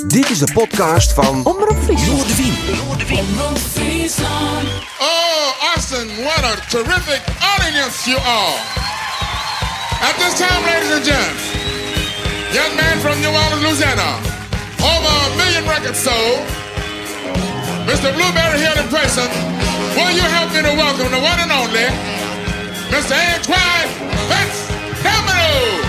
Dit is de podcast fan Omrop Fryslân. Noardewyn. Oh, Austin, what a terrific audience you are. At this time, ladies and gents, young man from New Orleans, Louisiana, over a million records sold, Mr. Blueberry Hill in person, will you help me to welcome the one and only, Mr. Antoine Fats Domino?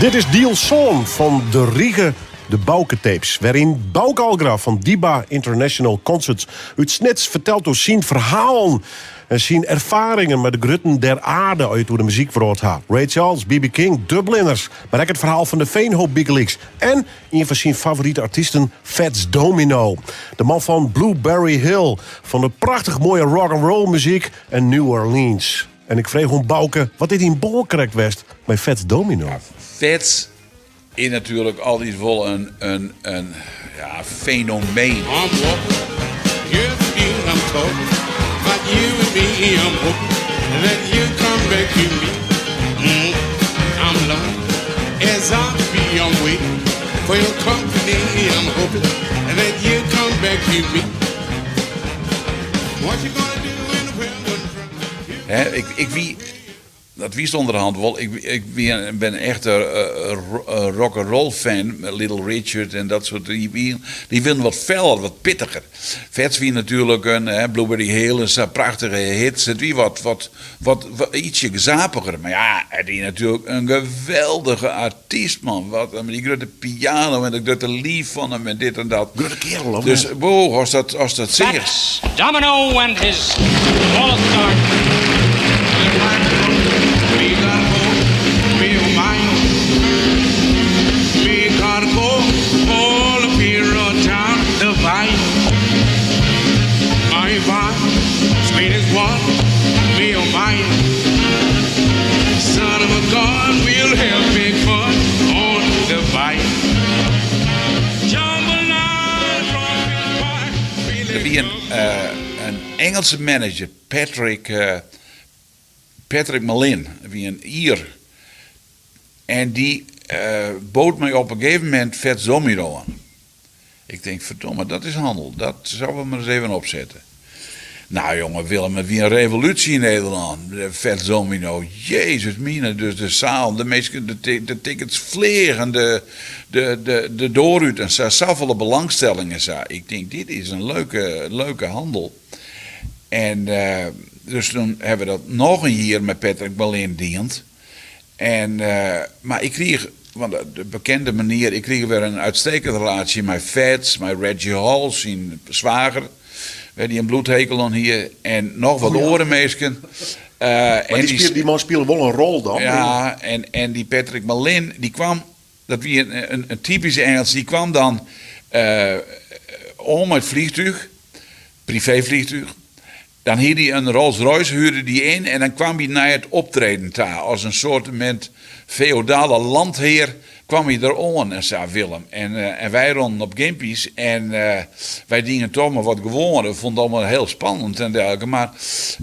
Dit is diel sân fan de rige De Bauke Tapes, wêryn Bauke Algra fan Diba International Concerts út Snits fertelt oer syn ferhalen en syn erfaringen mei de grutten der aarde as je it oer de muzykwrâld ha. Ray Charles, BB King, Dubliners, mar ek it ferhaal fan de Veenhoop bygelyks. En ien fan syn favorite artysten, Fats Domino. De man fan Blueberry Hill, fan de prachtich moaie rock and roll muzyk en New Orleans. En ik frege oan Bauke, wat is dyn bân krekt west mei Fats Domino? Fats is natuerlik altyd wol in, ja, fenomeen. I'm walking, you feel I'm talking about you and me. I'm hoping that you come back to me. I'm lonely as I be. I'm waiting for your company. I'm hoping that you come back to me. What you gonna do when the world done front? Hè, ik wie, dat wist onderhand wol, ik ben echt een rock'n'roll fan, met Little Richard en dat soort, die willen wat feller, wat pittiger. Fats wie natuerlik in, hè, Blueberry Hill en sa prachtige hits, it wie wat ietsje gezapiger. Mar ja, it wie natuerlik in geweldige artyst, man. Wat, met dy grutte piano en dat grutte liif fan him en dit en dat. Grutte kerel, of Dus, net? wow, as dat seachst. Fats Domino and his All-Star. Me gotta go, me oh my oh. Me gotta go, all up here on down the bayou. My vine, sweet as one, me oh my oh. Son of a gun, we'll have big fun on the bayou. Jambalaya, crawfish pie, Der wie in Ingelske manager, Patrick Malin, wie in Ier. En dy bood my op in gegeven momint Fats Domino oan. Ik tink, ferdomme, dat is hannel. Dat sille we mar ris even opsette. Nou jonge, Willem, it wie in revolúsje yn Nederlân. Fats Domino, Jezus mine, dus de saal, de minsken, de tickets fleagen de doar út en sa, safolle belangstelling en sa. Ik tink, dit is in leuke handel. En dus doe hawwe we dat noch in jier mei Patrick Malin dien. En, mar ik krige, want de bekende manier, ik krige wer in uitstekende relaasje mei Fats, mei Reggie Hall, syn swager, wêr't dy in bloedhekel oan hie, en noch wat oare minsken. Mar dy man spile wol in rol dan? Ja, en dy Patrick Malin, dy kaam, dat wie in typyske Ingels, dy kaam dan oan mei it fleantúch, privéfleantúch. Dan hie hy in Rolls Royce, huurde dy yn en dan kaam hy nei it optreden ta. As in soartemint feodale landhear kaam hy der oan en sa, Willem. En wy rûnen op gympies en wy dienen toch mar wat gewoan. We fûnen it allegear hiel spannend en dergelike. Mar,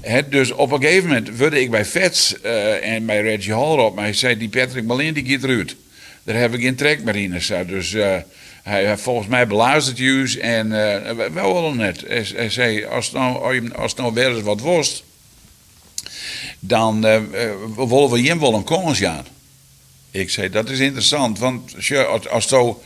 hè, dus op in gegeven momint wurde ik by Fats en by Reggie Hall roppen. Hy sei, dy Patrick Malin dy giet derút. Dêr hawwe we gjin trek mear yn en sa. Dus hy folgens my belazert ús en wy wolle net. Hy sei, as no wer ris wat wolst, dan wolle we jim wol in kâns jaan. Ik sei, dat is ynteressant, want sjoch, asto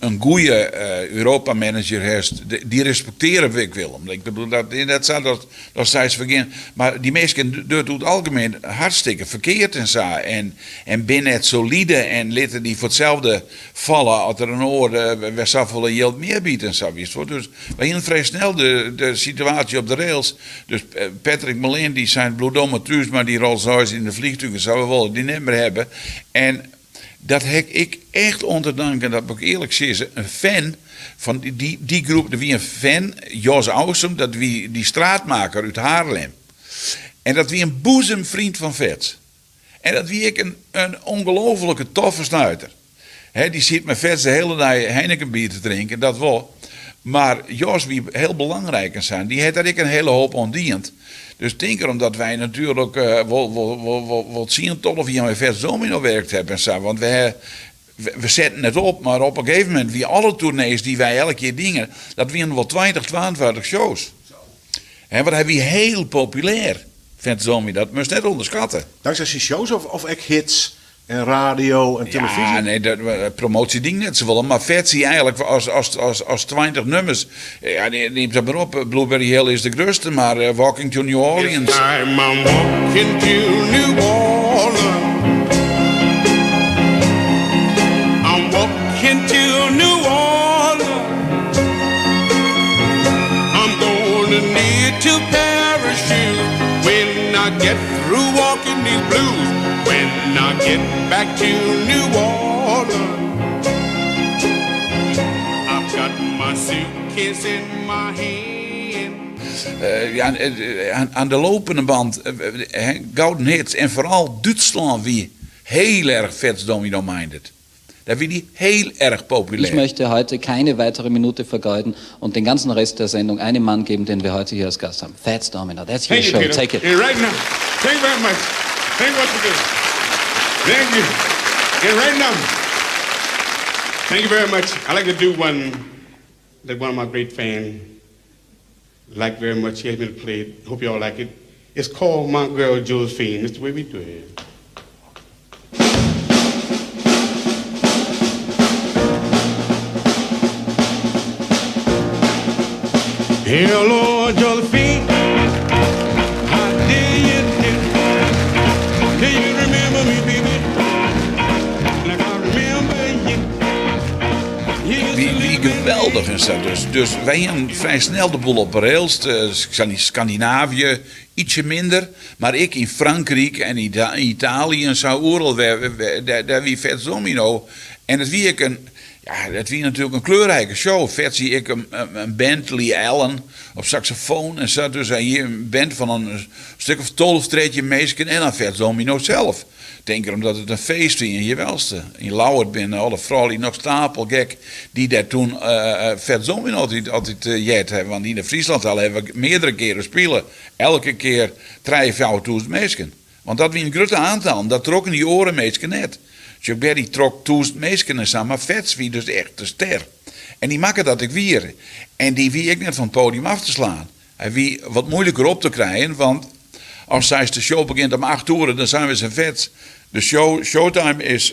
in goede Europa-manager hast, dy respektearje ik, Willem. Ik bedoel, dat is net sa dat seist fergjin, mar dy minsken dogge it oer it algemien hartstikke ferkeard en sa. En binne net solide en litte dy foar itselde falle as der in oar wer safolle jild mear biedt en sa, witst wol. Dus wy hienen frij snel de situaasje op de rails. Dus Patrick Malin dy sei, bliuw do mar thús mei dy Rolls Royce yn de fleantúch, sa, we wolle dy net mear hawwe. En dat ha ik echt oan te danken, dat moat ik earlik sizze, in fan fan dy groep, der wie in fan, Jos Ausum, dat wie dy straatmaker út Haarlem. En dat wie in boezemfriend fan Fats. En dat wie ek in ongelooflike toffe snuiter. Hè, dy siet mei Fats de hiele dei Heineken bier te drinken, dat wol. Mar Jos wie hiel belangryk en sa. Dy hat dêr ek in hiele hoop oan dien. Dus tink derom dat wy natuerlik wol 10, 12 jier mei Fats Domino werkt hawwe en sa. Want we hawwe We setten it op, mar op in gegeven momint wie alle toernees dy't wy elk jier dienen, dat wienen wol 20, 22 shows. Hè, want hy wie hiel populêr, Fats Domino, dat moatst net ûnderskatte. Tanksij syn shows of ek hits en radio en telefyzje? Ja, nee, dat, promotie die net safolle, mar Fats hie eigenlik as, as, as, as 20 nummers. Ja, nim se mar op, Blueberry Hill is de grutste, mar eh, Walking to New Orleans. Time I'm walking to New Orleans. I'm walking to New Orleans. I'm gonna need two pair of shoes when I get through walking these blues. When I get back to New Orleans, I've got my suitcase in my hand. Ja, aan de lopende band, gouden hits. En foaral Dútslân wie hiel erch Fats Domino minded. Dêr wie dy hiel erch populêr. Ich möchte heute keine weitere Minute vergeuden und den ganzen Rest der Sendung einem Mann geben, den wir heute hier als Gast haben. Fats Domino, that's your Thank you, show, Peter. take it. And right now, thank you very much. Thank you once again. Thank you. And right now, thank you very much. I like to do one that one of my great fans like very much. He asked me to play it. Hope you all like it. It's called My Girl Josephine. It's the way we do it. Hello, Josephine. How do you do? Do you remember me, baby? Like I remember you. You used to Wie, wie live in geweldich is dat dus. Dus wy hienen frij snel de boel op 'e rails. Skandinavië ietsje minder. Mar ek yn Frankryk en Italië en sa oeral dêr wie Fats Domino. En it wie ek in, ja, it wie natuerlik in kleurrike show. Fats hie ek in band, Lee Allen op saksofoon en sa. Dus hy hie in band fan in stik of 12, 13 minsken en dan Fats Domino sels. Tink derom dat it in feest wie en jewelste. Yn Ljouwert binne alle froulju noch stapelgek dy't dêr toen Fats Domino altyd, altyd heard hawwe. Want yn de Frieslandhal hawwe we meardere kearen spile. Elke kear trije, fjouwertûzen minsken. Want dat wiene grutte oantallen, dat trokken dy oare minsken net. Chuck Berry trok 1000 minsken en sa, mar Fats wie dus echt de ster. En dy makke dat ek wier. En dy wie ek net fan it podium af te slaan. Hy wie wat moeiliker op te krijen, want as seist de show begjint om 8 oere, dan seine we tsjin Fats. De show, showtime is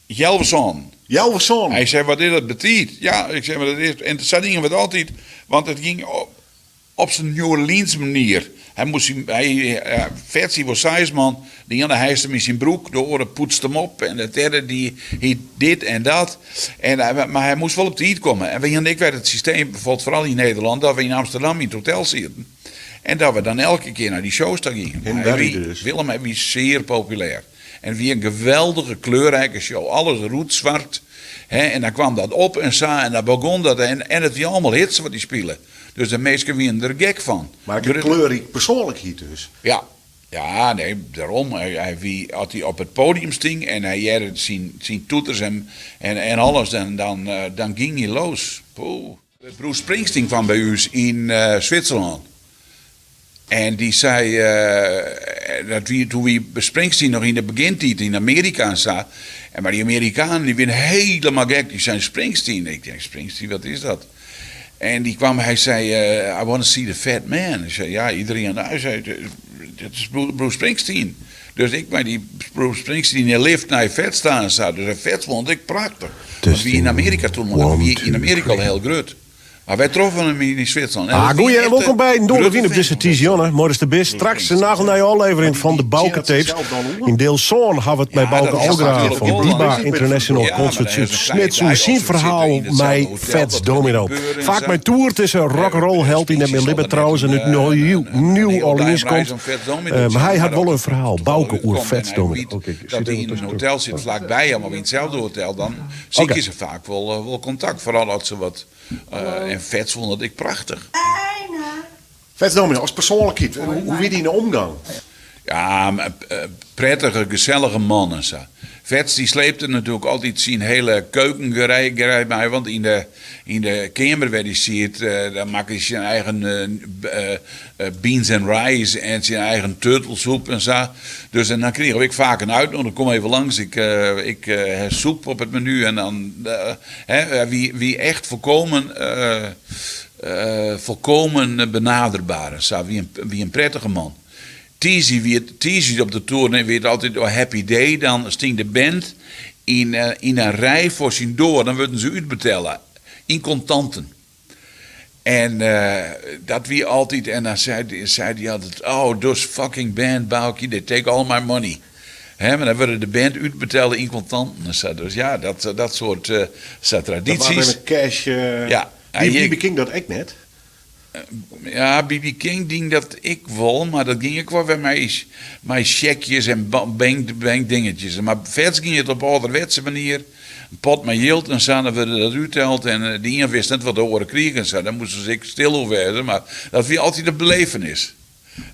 healwei sânen. Healwei sânen? Hy sei, wat is dat betiid? Ja, ik sei, mar dat is... En sa diene we it altyd, want it gyng op syn New Orleans manier. Hy moast syn, hy, Fats wie wol seis man, de iene hijste him yn syn broek, de oare poetste him op en de tredde dy hie dit en dat. En, mar hy moast wol op tiid komme. En we hiene ek wer it systeem, bijvoorbeeld foaral yn Nederlân, dat we yn Amsterdam yn it hotel sieten. En dat we dan elke kear nei dy shows ta giene. En Hy wer wie, dus. Willem, hy wie sear populêr. En it wie in geweldige kleurrike show. Alles roetswart. Hè, en dan kwam dat op en sa en dan begûn dat. En it wie allegear hits wat dy spile. Dus de minsken wiene der gek fan. Mar ek in kleurryk persoanlikheid dus. Ja. Ja, nee, dêrom. Hy wie, as hy op it podium stie en hy hearde syn toeters en alles, dan gyng hy los. Poeh. Bruce Springsteen kwam by ús yn Switserlân. En dy sei, dat wie, doe wie Springsteen noch yn de begjintiid yn Amearika en sa. En mar dy Amerikanen dy wiene hielendal gek, dy seinen Springsteen. Ik tink, Springsteen, wat is dat? En dy kwam, hy sei, I wanna see the fat man. Ik sei, ja, iedereen. Hy sei, dat is Bruce Springsteen. Dus ik mei dy Bruce Springsteen yn de lift nei Fats ta en sa. Dus en Fats fûn it ek prachtich. Want wie yn Amearika toen, wie yn Amearika al hiel grut. Mar wy troffen him yn Switserlân. En Ah, dat wie goeie en echt wolkom in by Noarderwyn op grutte dizze fan. tiisdei. Moai datst der bist. Straks in nagelnije ôflevering fan de Bauke Tapes. Yn diel sân ha we it mei Ja, Bauke dat is Algra natuerlik fan wol Diba leuk. International Ja, maar Concerts dan út is het Snits een oer vrije syn dei als we ferhaal zitten in hetzelfde mei hotel, Fats dat kan Domino. gebeuren en Faak zo. mei toer, it is in rock'n'roll held yn net mear libbet trouwens en út New Orleans komt. Mar hy hat wol in ferhaal, Bauke, oer Fats Domino. Oké, ik Dat sit hy even yn in tuskentroch. hotel sit flakby him of yn itselde hotel, dan sykje se faak wol kontakt. Foaral as se wat En Fats fûn dat ek prachtich. Fats Domino, as persoanlikheid, hoe wie dy yn de omgang? Ja, in prettige, gesellige man en sa. Fats dy sleepte natuerlik altyd syn hele keukengerei mei, want yn de, yn de keamer wêr dy siet, daar makke hy syn eigen beans and rice en syn eigen turtle soup en sa. Dus en dan krigen we ek faak in útnodiging, kom even langs, ik, ik ha soep op it menu. En dan, hè, wie, wie echt volkomen, volkomen benaderbaar en sa. Wie in, wie in prettige man. Tiisdei wie it, tiisdei op de toernee wie it altyd a happy day, dan stie de band yn yn in rij foar syn doar, dan wurden se útbetelle yn kontanten. En dat wie altyd, en dan sei sei dy altyd, oh those fucking band Boukje, they take all my money. Hè, mar dan wurde de band útbetelle yn kontanten en sa. Dus ja, dat, dat soart sa Dat waard tradities. even cash. Ja. Die BB King dat ek net? Ja, BB King die dat ek wol, mar dat gyng ek wol wer mei, mei sjekjes en bank, bankdingetjes. Mar Fats gyng it op âlderwetse manier, in pot mei jild en sa, dan wurde dat útteld en de ien wist net wat de oare krige en sa. Dêr moasten se ek stil oer wêze, mar dat wie altyd in belevenis.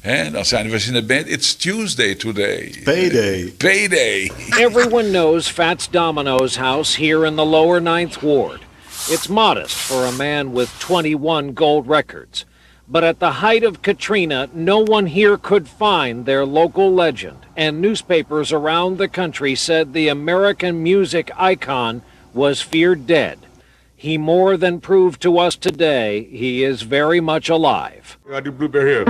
Hè, dan seine we tsjin de band, it's Tuesday today. Payday. Payday. Everyone knows Fats Domino's house here in the lower Ninth Ward. It's modest for a man with 21 gold records. But at the height of Katrina, no one here could find their local legend. And newspapers around the country said the American music icon was feared dead. He more than proved to us today he is very much alive. I do Blueberry Hill.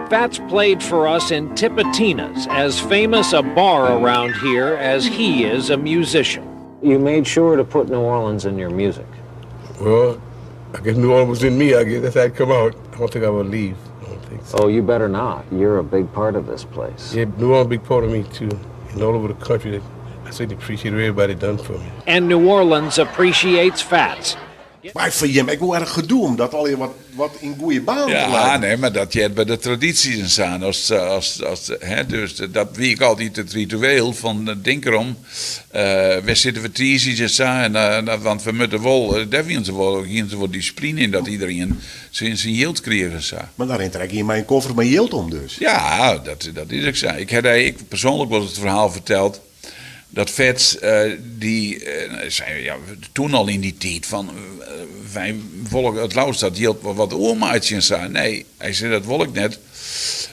Fats played for us in Tipitina's, as famous a bar around here as he is a musician. You made sure to put New Orleans in your music. Well, I guess New Orleans was in me. I guess that's how it come out. I don't think I would leave. I don't think so. Oh, you better not. You're a big part of this place. Yeah, New Orleans big part of me too. And all over the country, I say appreciate everybody done for me. And New Orleans appreciates Fats. Mar foar jim ek wol erch gedoe om dat allegear wat, wat yn goede banen te Ja, leiden. nee, mar dat heart by de tradities en sa. As, as, as, hè, dus dat wie ek altyd it ritueel fan tink derom, wêr sitte we tiisdeis en sa. En, want we moatte wol, dêr wienen se wol, hienen se wol dissipline yn dat iderien syn syn jild krige en sa. Mar dan rint der ek ien mei in koffer mei jild om dus. Ja, dat, dat is ek sa. Ik ha dêr ek persoanlik wolris it ferhaal ferteld dat Fats dy sei ja, toen al yn dy tiid fan wy wolle it leafst dat jild wol wat oermeitsje en sa. Nee, hy sei dat wol ik net.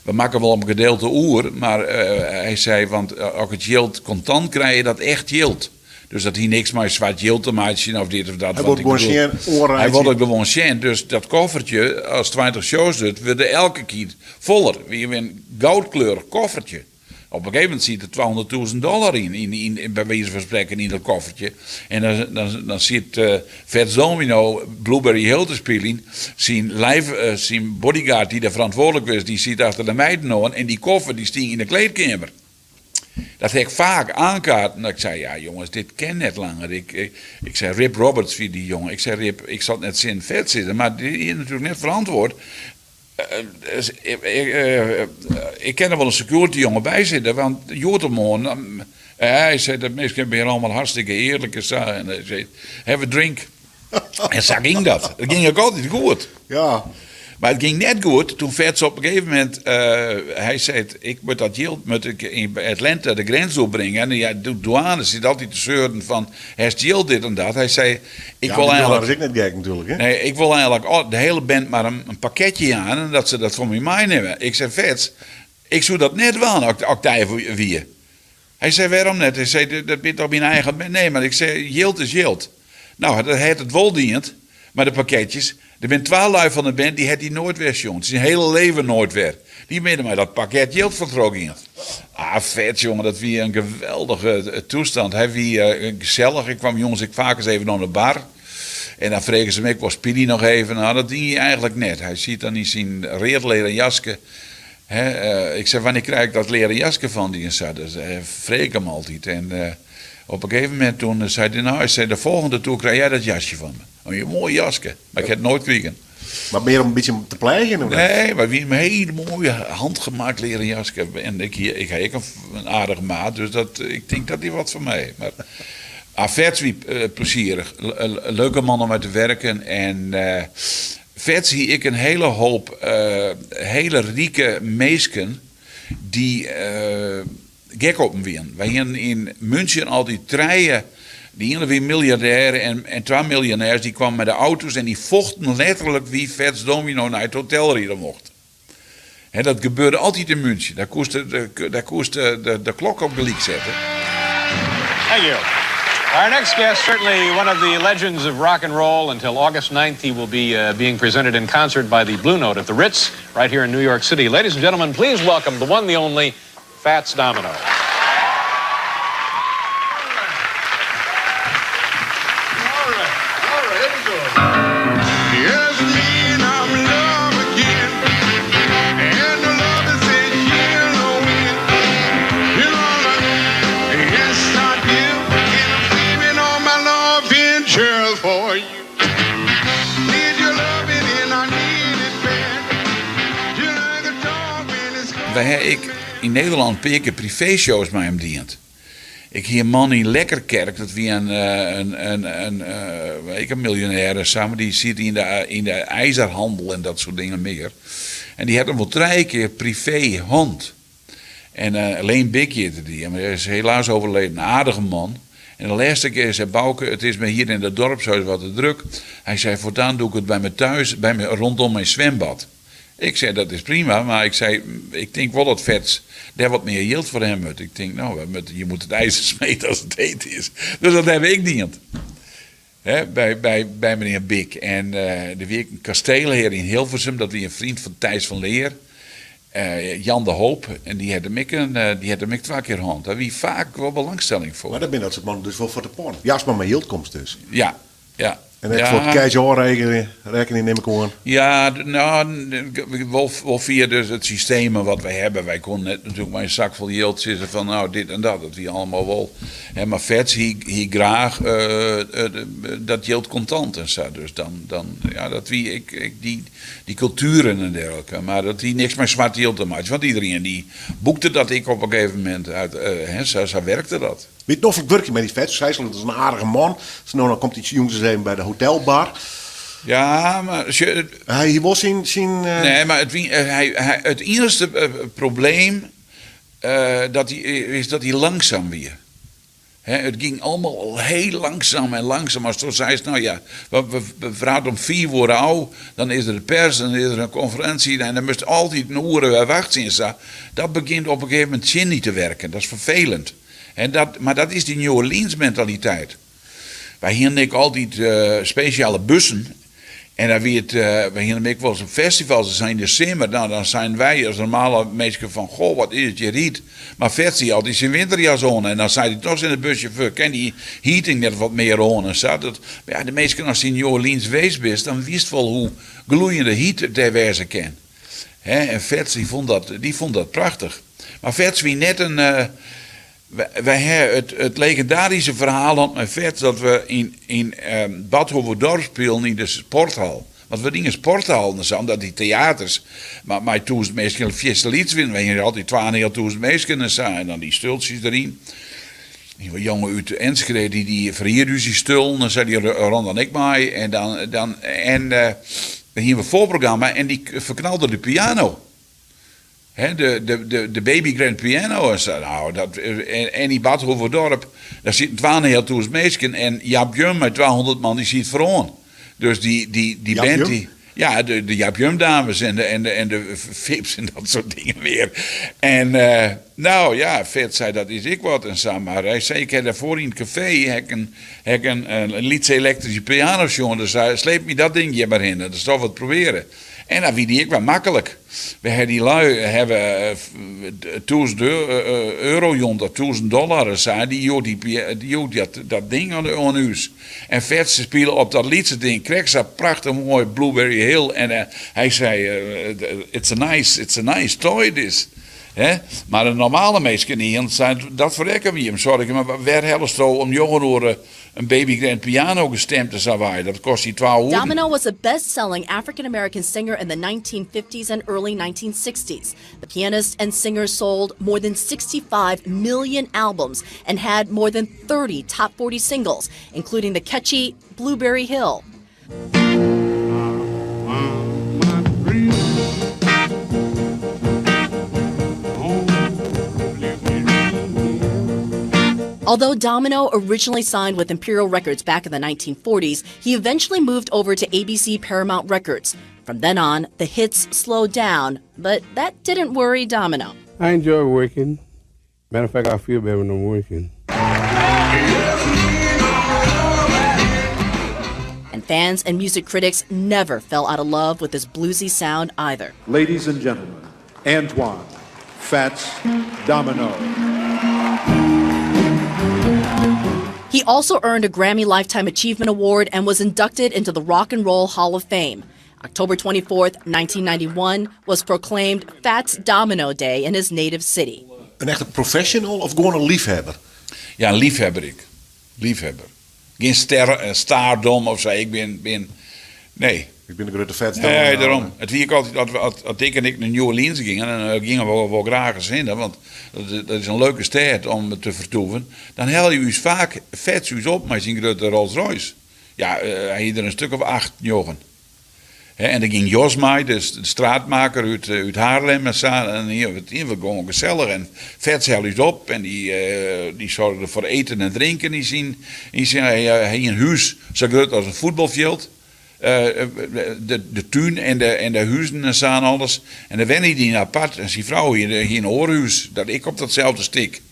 We makken wol in gedeelte oer, mar hy sei want as ik it jild kontant krij, is dat echt jild. Dus dat hie niks mei swart jild te meitsjen of dit of dat. Hy wol it gewoan sjen, oanreitsje. Hy wol it gewoan sjen. Dus dat koffertje, as 20 shows docht, wurde elke kear foller. Wie in goudkleurich koffertje. Op in gegeven momint siet der twahûnderttûzen dollar yn, yn, yn, by wize fan sprekken yn dat koffertje. En dan, dan, dan siet Fats Domino Blueberry Hill te spyljen. Syn lijf, syn bodyguard dy't dêr ferantwurdlik was, dy siet achter de meiden oan en dy koffer dy stie yn de kleedkeamer. Dat ha ik faak oankaarten dat ik sei, ja jonges, dit kin net langer. Ik, ik, ik sei, Rip Roberts wie dy jonge. Ik sei, Rip, ik sil it net tsjin Fats sizze, mar dy is natuerlik net ferantwurd. Ik kin der wol in security jonge by sitte, want hjoed-de-moarn, hy sei dat minsken binne allemaal hartstikke earlik en sa. En hy sei, have a drink. En sa gyng dat. It gyng ek altyd goed. Ja. Mar it gyng net goed toen Fats op in gegeven momint, hy sei, ik moat dat jild moat ik yn Atlanta de grins oerbringe. En ja, de douane sit altyd te seuren fan, hast jild dit en dat. Hy sei, ik Ja, wol die eigenlik douane is ek net gek natuerlik, hè? Nee, ik wol eigenlik al, de hiele band mar in pakketje jaan en dat se dat foar my meinimme. Ik sei, Fats, ik soe dat net dwaan as ik dy wie. Hy sei, wêrom net? Hy sei, dat bin toch myn eigen band? Nee, mar ik sei, jild is jild. No, dat hat it wol dien, mei de pakketjes. Der binne twa lui fan de band, dy hat hy noait wer sjoen. Syn hiele leven noait wer. Dy binne mei dat pakket jild fantroch gien. Ah, Fats, jonge, dat wie in geweldige toestand. Hy wie gesellich. Ik kwam jûns ek faak ris even oan de bar. En dan fregen se my ek, wol spylje noch even? No, dat die hy eigenlik net. Hy siet dan yn syn readleren jaske. Hè, ik sei, wannear krij ik dat leren jaske fan dy en sa? Dus frege ik him altyd. En op in gegeven momint toen sei hy, no, hy sei, de folgjende toer krij jij dat jasje fan my. In moai jaske, mar ik ha it noait krigen. Mar mear om in bytsje te pleagjen? Of net? Nee, mar wie in hiel moai handgemaakt leren jaske. En ik hie, ik ha ek in aardige maat, dus dat, ik tink dat die wat foar my. Mar ah, Fats wie plezierich. Leuke man om mei te werken. En Fats hie ek in hiele hoop hiele rike minsken dy't. gek op him wienen. Wy hienen yn München altyd trije, de iene wie miljardêr en twa miljonêrs, dy kwamen mei de auto's en dy fochten letterlik wie Fats Domino nei it hotel ride mocht. Hè, dat gebeurde altyd yn München. Dêr koest dêr koest de klok op gelyk sette. Thank you. Our next guest, certainly one of the legends of rock and roll. Until August 9th, he will be uh, being presented in concert by the Blue Note at the Ritz, right here in New York City. Ladies and gentlemen, please welcome the one, the only, Fats Domino. Wy ha ek yn Nederlân in pear kear privéshows mei him dien. Ik hie in man yn Lekkerkerk, dat wie in, in, in, ek in miljonêr en sa, mar dy siet yn de, yn de ijzerhandel en dat soart dingen mear. En dy hat him wol trije kear privee hân. En Leen Bik hjitte dy, mar hy is helaas overleden, aardige man. En de lêste kear sei Bauke, it is my hier in dat dorpshuis wat te druk. Hy sei, voortaan doe ik it by my thuis, by my, rondom mijn zwembad. Ik sei, dat is prima, mar ik sei, ik tink wol dat Fats dêr wat mear jild foar ha moat. Ik tink, no, je moet het ijzer smeden as it heet is. Dus dat ha ik dien. Hè, by, by, by menear Bik. En der wie ek in kasteelhear yn Hilversum, dat wie in freon fan Thijs van Leer, Jan de Hoop, en dy hat him ek in, dy hat him ek twa kear hân. Dêr wie faak wol belangstelling foar. Mar dat binne dat soart mannen dus wol foar de pan. Ja, as mar mei jild komst dus. Ja, ja. En ek foar it cash ôfrekenje nim ik oan. Ja, no, wol, wol fia dus it systeem wat wy hawwe. Wy koenen net natuerlik mei in sak fol jild sizze fan no dit en dat. Dat wie allemal wol. Hè, mar Fats hie, hie graach dat jild kontant en sa. Dus dan, dan, ja, dat wie ek, ek dy, dy kultueren en dergelike. Mar dat hie niks mei swart jild te meitsjen, want iderien dy boekte dat ek op in gegeven momint. Hè, sa, sa werkte dat. Wie it noflik wurkjen mei dy Fats? Seist al, dat is in aardige man. Sa no dan komt hy jûns ris even by de hotelbar. Ja, mar sjoch. Hy hie wol syn, syn. Nee, mar it wie, hy, hy, it iennichste probleem dat hy, is dat hy langsum wie. Hè, it gyng allemaal al hiel langsum en langsum. Asto seist, no ja, we, we prate om fiif oere ôf, dan is der de pers, dan is der in konferinsje en dan moatst altyd in oere wer wachtsje en sa. Dat begjint op in gegeven momint tsjin dy te werken. Dat is ferfelend. En dat, mar dat is dy New Orleans mentaliteit. Wy hienen ek altyd spesjale bussen. En dan wie it, wy hienen ek wolris op festivals, dan yn de simmer, no, dan seinen wy as normale minsken fan, goh, wat is it hjir hyt. Mar Fats hie altyd syn winterjas oan en dan sei hy toch tsjin de bussjauffeur, kin dy heating net wat mear oan en sa. Dat, mar ja, de minsken, ast yn New Orleans west bist, dan witst wol hoe gloeiende hyt it dêr wêze kin. Hè, en Fats dy fûn dat, dy fûn dat prachtich. Mar Fats wie net in, Wy ha it legendaryske ferhaal hân mei Fats dat we yn Badhoevedorp spilen yn de sporthal. Want we dienen sporthalen en sa, omdat dy teaters mei tûzen minsken fierste lyts wienen. Wy hienen altyd twaenhealtûzen minsken en sa en dan dy stuoltsjes deryn. In jonge út Enschede dy dy ferhierde ús dy stuollen en sa, dy rûn dan ek mei. En dan, dan, en dan hienen we foarprogramma en dy ferknalde de piano. Hè, de, de, de, de baby grand piano en sa. Nou, dat, en, en yn Badhoevedorp, dêr sieten twaenhealtûzen minsken en Jaap Jum mei 200 man, dy siet foaroan. Dus dy, dy, dy Jaap band Jum? dy, ja, de, de Jaap Jum dames en de, en de, en de Vips en dat soart dingen mear. En eh, nou ja, Fats sei dat is ek wat en sa, mar hy sei, ik ha dêrfoar yn it kafee ha ik in, ha ik in, in lytse elektryske piano sjoen, dus hy sleep my dat ding hjir mar hinne, dat sil wat probearje. En dan wie dy ek wer maklik. Wy ha dy lui hawwe tûzen euro jûn of tûzen dollar en sa. Dy joech dy joech dat dat ding oan ús. En Fats spile op dat lytse ding krekt sa prachtich moai Blueberry Hill. En hy sei, it's a nice, it's a nice toy this. Hè? Mar de normale minsken dy seinen, dat ferrekke wie him. Sorry, mar wêr hellesto om njoggen oere in baby grand piano gestemd te sa wei? Dat kost dy twa oeren. Domino was a best-selling African-American singer in the 1950s and early 1960s. The pianist and singer sold more than 65 million albums and had more than 30 top 40 singles, including the catchy Blueberry Hill. Although Domino originally signed with Imperial Records back in the 1940s, he eventually moved over to ABC Paramount Records. From then on, the hits slowed down, but that didn't worry Domino. I enjoy working. Matter of fact, I feel better when I'm working. And fans and music critics never fell out of love with his bluesy sound either. Ladies and gentlemen, Antoine Fats Domino. He also earned a Grammy Lifetime Achievement Award and was inducted into the Rock and Roll Hall of Fame. October 24th, 1991 was proclaimed Fats Domino Day in his native city. In echte professional of gewoan in leafhebber? Ja, in leafhebber ik. Leafhebber. Gjin ster, eh, stardom of sa. Ik bin, bin, nee. Ik bin de grutte Fats Nee, Domino. dêrom. It wie ek altyd, as, as, as Dick en ik nei New Orleans gyngen, en eh, gyngen we wol graach ris hinne, want dat, dat is in leuke stêd om te fertoeven, dan helje ús faak Fats ús op mei syn grutte Rolls Royce. Ja, eh, hy hie der in stik of acht, njoggen. En der gyng Jos mei, de straatmaker út, eh, út Haarlem en sa. En hier, het wie gewoan gesellich. En Fats helle ús op en dy, eh, dy soarge foar eten en drinken yn syn, yn syn, hy, hy hie in hûs sa grut as in fuotbalfjild. Eh, de, de tún en de, en de huzen en sa en alles. En dêr wenne hy yn apart. En syn frou hie, hie in oar hûs, dat ek op datselde stik.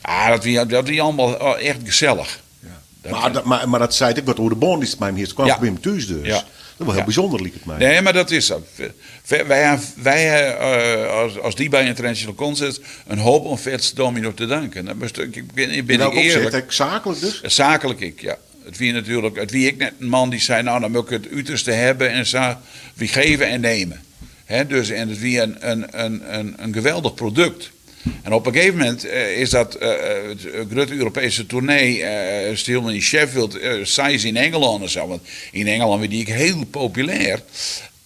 Ja, dat wie, dat wie allegear oh, echt gesellich. Dat, mar, dat, mar, mar dat seit ek wat oer de bân dy'tst mei him hiest. Kwam Ja. by him thús dus. Ja. Dat is wol hiel Ja. bysûnder, liket my. Nee, mar dat is sa. Wy, wy eh, as, as Diba International Concerts in hoop oan Fats Domino te danken. Dat moast, ik bin, ik Yn bin welk ik opsicht? earlik. Ek saaklik dus? Saaklik ek, ja. It wie natuerlik, it wie ek net in man dy't sei, no dan moat ik it uterste hawwe en sa. Wy geven en nemen. Hè, dus, en it wie in, in, in, in, in geweldich produkt. En op in gegeven momint is dat it grutte Europeeske toernee stil yn Sheffield, seis yn Ingelân en sa. Want yn Ingelân wie dy ek hiel populêr.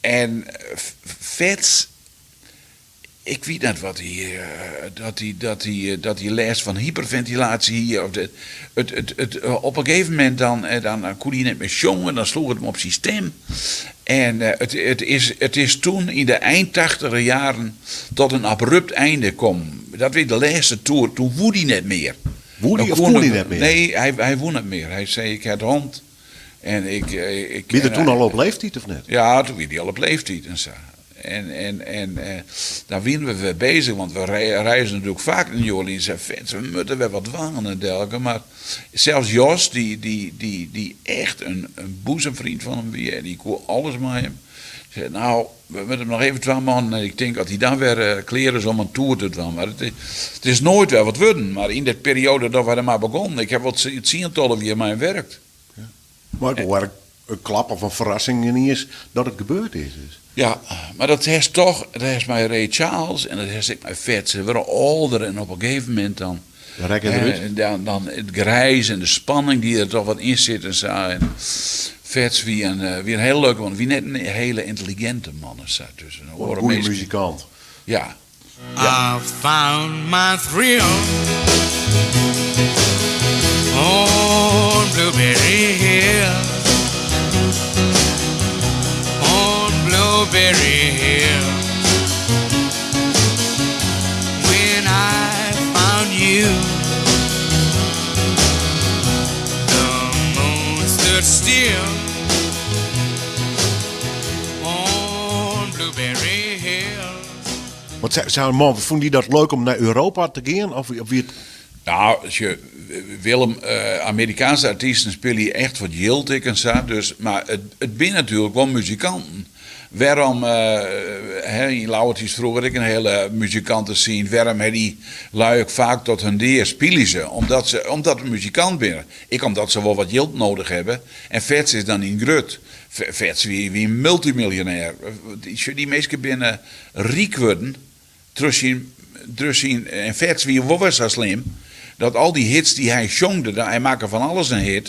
En Fats, ik wit net wat hy, dat hy, dat hy, dat hy lêst fan hyperfentilaasje hie. Of de, it, it, it, op in gegeven momint dan, dan koe hy net mear sjonge, dan sloech it him op syn stim. En it, it, is, it is doe yn de ein tachtiger jaren tot in abrupt einde kommen. Dat wie de lêste tour, doe woe hy net mear. Woe hy Dan of koe koe hy net mear? Nee, hy, hy woe net mear. Hy sei, ik ha it hân. En ik, ik, Wie er en doe hy- al op leeftiid of net? Ja, doe wie hy al op leeftiid en sa. En, en, en eh, dêr wiene we wer beuzich, want we reizen natuerlik faak nei New Orleans en Fats, we moatte wer wat dwaan en dergelike. Mar sels Jos, dy, dy, dy, dy echt in, in boezemfreon fan him wie en dy koe alles mei him, sei, no, we moatte him noch even twa moannen en ik tink dat hy dan wer eh, klear is om in tour te dwaan. Mar it, it is noait wer wat wurden. Mar yn dy perioade dat wy dermei begûnen, ik ha wol tsientallen jier mei him wurke. Mar ik hoor in klap of in ferrassing yniens dat it gebeurd is. Dus. Ja, mar dat is dochs, dat is mei Ray Charles en dat is ek mei Fats. Se wurde âlder en op in gegeven momint dan, Dan rekke se derút. dan, dan it griis en de spanning dy't der dochs wat yn sit en sa. En Fats wie in, eh, wie in hiel leuke man, wie net in hiele yntelliginte man en sa. Dus in In oare goede minsk. muzikant. Ja. I found my thrill on Blueberry Hill. On Blueberry Hill. When I found you, the moon stood still on Blueberry Hill. Want sei man, fûn dy dat leuk om nei Europa te gean? Of, of wie it No, as je, Willem, eh, Amerikaanske artysten spylje echt foar jild ek en sa. Dus, mar it, it binne natuerlik wol muzikanten. Wêrom, eh, hè, yn Ljouwert is froeger ek in hiele muzikantescene. Wêrom ha dy lui ek faak tot hun dea spylje se? Omdat se, omdat se muzikant binne. Ek omdat se wol wat jild nedich hawwe. En Fats is dan yn grut. Fats wie, wie in multymiljonêr. Dy, dy minsken binne ryk wurden. Troch syn, troch syn, en Fats wie wol wer sa slim dat al dy hits dy't hy sjongde, hy makke fan alles in hit.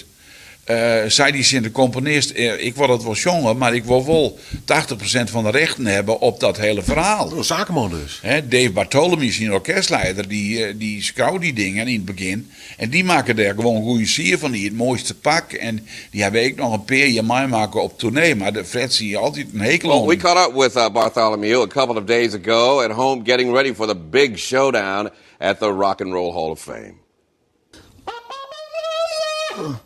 Eh, sei dy tsjin de komponist, eh, ik wol it wol sjonge, mar ik wol wol 80% fan de rjochten hawwe op dat hiele ferhaal. Oh, sakeman dus. Hè, Dave Bartholomew, syn orkestlieder, dy, eh, dy skreau dy dingen yn it begjin. En dy makke dêr gewoan goede sier fan, dy it moaiste pak. En dy hawwe ek noch in pear jier meimakke op toernee, mar de Fats hie altyd in hekel Well, oan. we caught up with Bartholomew a couple of days ago at home getting ready for the big showdown at the Rock and Roll Hall of Fame. Hello,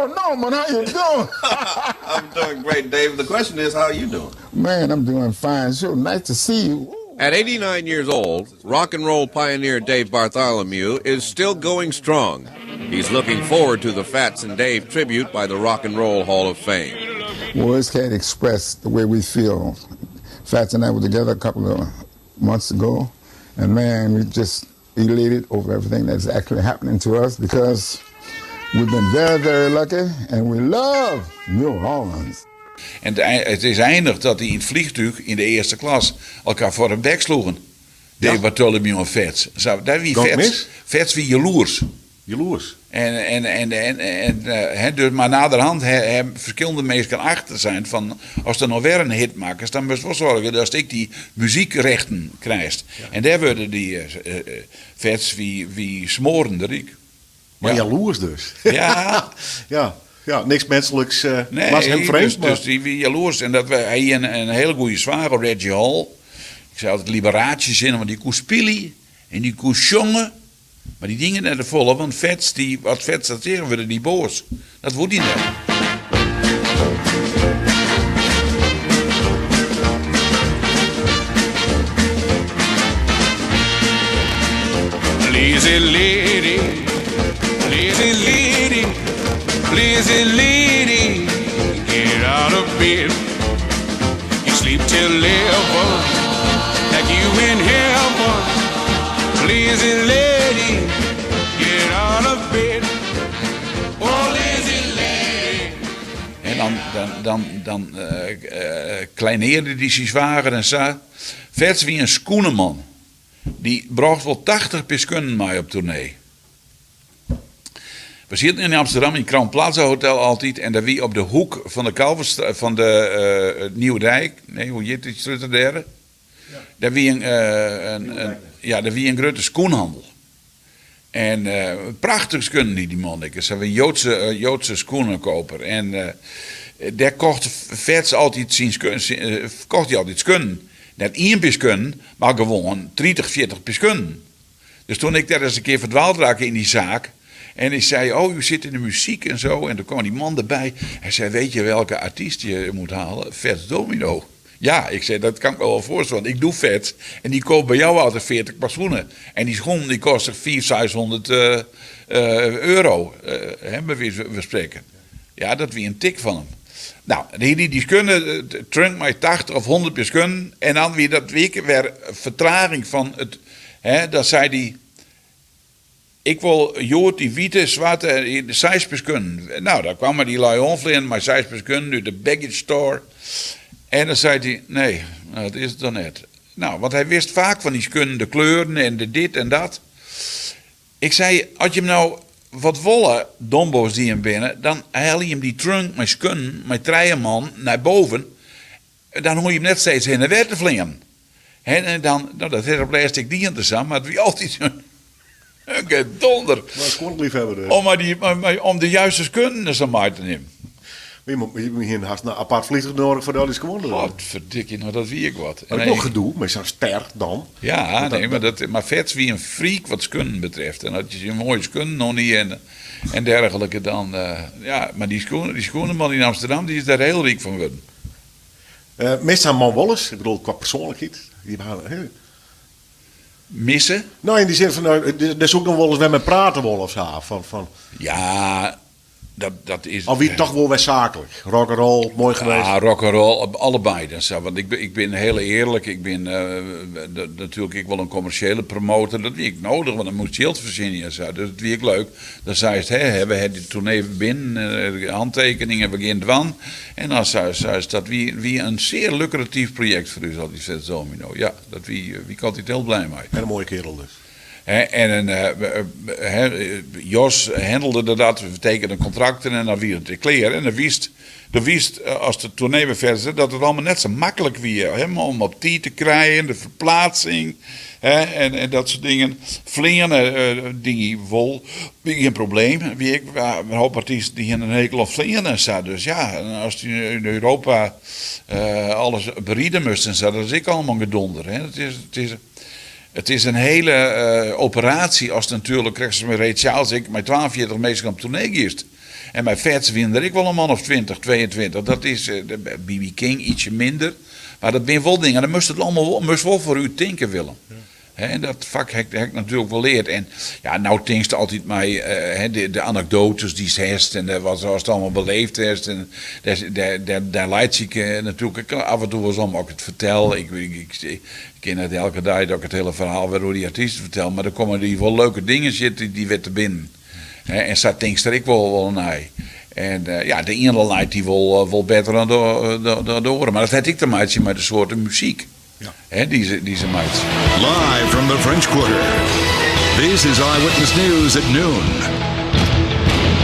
Norman. How you doing? I'm doing great, Dave. The question is, how are you doing? Man, I'm doing fine. So nice to see you. At 89 years old, rock and roll pioneer Dave Bartholomew is still going strong. He's looking forward to the Fats and Dave tribute by the Rock and Roll Hall of Fame. Words can't express the way we feel. Fats and I were together a couple of months ago, and man, we just elated over everything that's actually happening to us because we've been very, very lucky and we love New Orleans. En it is eindicht dat dy yn it vliegtuig yn de earste klas elkoar foar in bek sloegen. Dave Bartholomew en Fats. Sa, dêr wie Fats, Fats wie jaloers. Jaloers. En, en, en, en, en, eh, dus, mar naderhand ha ferskillende minsken achter sein fan ast der no wer in hit makkest, dan moatst wol soargje datst ek dy muzykrechten krijst. En dêr wurde dy eh, Fats wie, wie smoarende ryk. Mar jaloers dus. Ja. ja. Ja, niks minskliks uh, nee, was him frjemd. Dus, dus dy wie jaloers. En dat, hy hie in, in hiele goede swager, Reggie Hall. Ik sei altyd Liberace sin, want dy koe spylje en dy koe sjonge. Mar dy dienen net te folle, want Fats, dy, as Fats dat seach, wurde dy boas. Dat woe dy net. Lazy lady, lazy lady, lazy lady, get out of bed. You sleep till 11, like you in heaven. Lazy lady, get out of bed. Oh, lazy lady. En dan, dan, dan, dan uh, kleinearde dy syn swager en sa. Fats wie in skoeneman. Dy brocht wol 80 pear skunnen mei op toernee. We sieten yn Amsterdam yn Crowne Plaza Hotel altyd en dêr wie op de hoek fan de Kalverstra-, fan de uh, Nieuwedijk, nee, hoe hjit dy strjitte dêr? Dêr wie in, uh, in, in, ja, dêr wie in grutte skoenhannel. En uh, prachtige skunnen hie dy man ek. Se wie in Joodse, uh, Joodse skoenenkoper. En uh, dêr kocht Fats altyd syn skunnen, kocht hy altyd skunnen. Net ien pear skunnen, mar gewoan 30, 40 pear skunnen. Dus toen ik dêr ris in kear ferdwaald rakke yn dy saak en ik sei, oh, u zit in de muziek en zo. En toen kwam die man erbij. Hij zei, weet je welke artiest je moet halen? Fats Domino. Ja, ik zei, dat kan ik me wel voorstellen, want ik doe Fats. En die koopt bij jou altijd 40 paar schoenen. En die schoenen die kosten 400, 600 euro, hè, bij wijze van spreken. Ja, dat wie in tik fan him. Nou, die die, die skunnen, trunk mei 80 of 100 pear skunnen. En dan wie dat week wer fertraging fan it, hè, dan sei dy, ik wol hjoed dy wite, swarte, seis pear skunnen. Nou, dan kwam dy lui oanfleanen mei seis pear skunnen út de baggage store. En dan sei dy, nee, dat is it dan net. Nou, want hy wist faak fan dy skunnen de kleuren en de dit en dat. Ik sei, as jim no wat wolle, dombo's dy't jim binne, dan helje jim dy trunk mei skunnen mei trije man nei boven. Dan hoege jim net steeds hinne en wer te fleanen. En dan, no, dat hat op lêst ek dien te sa, mar it wie altyd in gedonder. Mar skuonleafhawwer dus. Om, die, om de juiste skunnen sa mei te nimmen. Maar je hiene hast in apart fleantúch nedich foar al dy skuon. Potverdikje, no dat wie ek wat. Mar ek wol gedoe mei sa'n ster dan. Ja, nee, mar, dat, mar Fats wie in freak wat skunnen betreft. En as je syn moaie skunnen noch niet en, en dergelijke, dan... Uh, ja, mar dy, skoen, dy skoeneman yn Amsterdam, dy is dêr hiel ryk fan wurden. Uh, mist sa'n man wolris? Ik bedoel, kwa persoanlikheid. Die Misse? No, yn dy sin fan, no, dêr soe ik noch wolris wer mei prate wolle of sa. Fan, fan... Ja, dat, dat is... Of wie it toch wol wer saaklik? Rock and roll, moai geweest. Ja, rock and roll, allebei. Dan sa, want ik, ik bin hiel earlik, ik bin uh, natuerlik ek wol in kommersjele promotor. Dat wie ek nedich, want dan moast jild fertsjinje en sa. Dus dat wie ek leuk. Dan seist, hè, we ha dy toernee binnen, hantekeningen, we gean dwaan. En dan seist, dat wie, wie in sear lukratyf projekt foar ús, altyd Fats Domino. Ja, dat wie, wie ik altyd hiel blij mei. En in moaie kerel dus. En in, Jos handelde dat, we tekenen kontrakten en dan wie it klear. En dan wist, dan wist as de toernee wer ferder dat it allegear net sa maklik wie hè, om op tiid te krijen, de ferplaatsing hè, en, en dat soart dingen. Fleane die wol, wie gjin probleem. Wie ek, in hoop artysten dy hiene in hekel oan fleanen en sa. Dus ja, en as dy yn Europa alles beride moast en sa, dat is ek allegear gedonder. Hè. It is, it is. It is in hiele operaasje ast natuerlik, krekt as mei Ray Charles ek, mei 42 minsken op toernee giest. En mei Fats wiene der ek wol in man of 20, 22. Dat is BB King ietsje minder. Mar dat binne wol dingen, dan moatst it allemaal wol, moatst wol foarút tinke, Willem. En dat fak ha ik natuerlik wol leard. En ja, no tinkst altyd mei de anekdoates dy'tst hast en wat ast allemaal beleefd hast. En dêr laitsje ik natuerlik ek af en toe wolris om as ik it fertel. Ik kin net elke dei dat ik it hiele ferhaal wer oer dy artysten fertel, mar der komme dy wol leuke dingen sitte dy wer te binnen. En sa tinkst der ek wol nei. En ja, de iene leit dy wol better dan de oare. Mar dat hat ek te meitsjen mei de soarte muzyk dy't se meitsje. Live from the French Quarter, this is Eyewitness News at noon.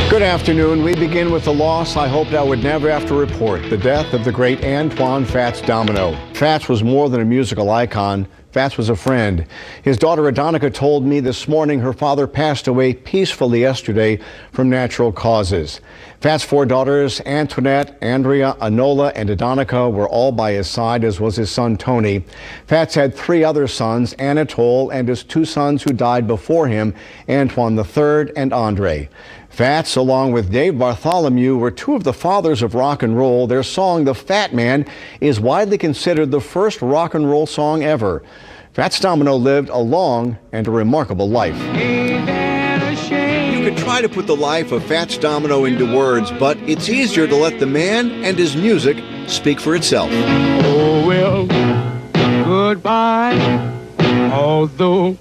Good afternoon. We begin with the loss I hoped I would never have to report the death of the great Antoine Fats Domino. Fats was more than a musical icon. Fats was a friend. His daughter Adonica told me this morning her father passed away peacefully yesterday from natural causes. Fats' four daughters, Antoinette, Andrea, Anola, and Adonica, were all by his side, as was his son Tony. Fats had three other sons, Anatole and his two sons who died before him, Antoine III and Andre. Fats, along with Dave Bartholomew, were two of the fathers of rock and roll. Their song, The Fat Man, is widely considered the first rock and roll song ever. Fats Domino lived a long and a remarkable life. You could try to put the life of Fats Domino into words, but it's easier to let the man and his music speak for itself. Oh, well, goodbye. Although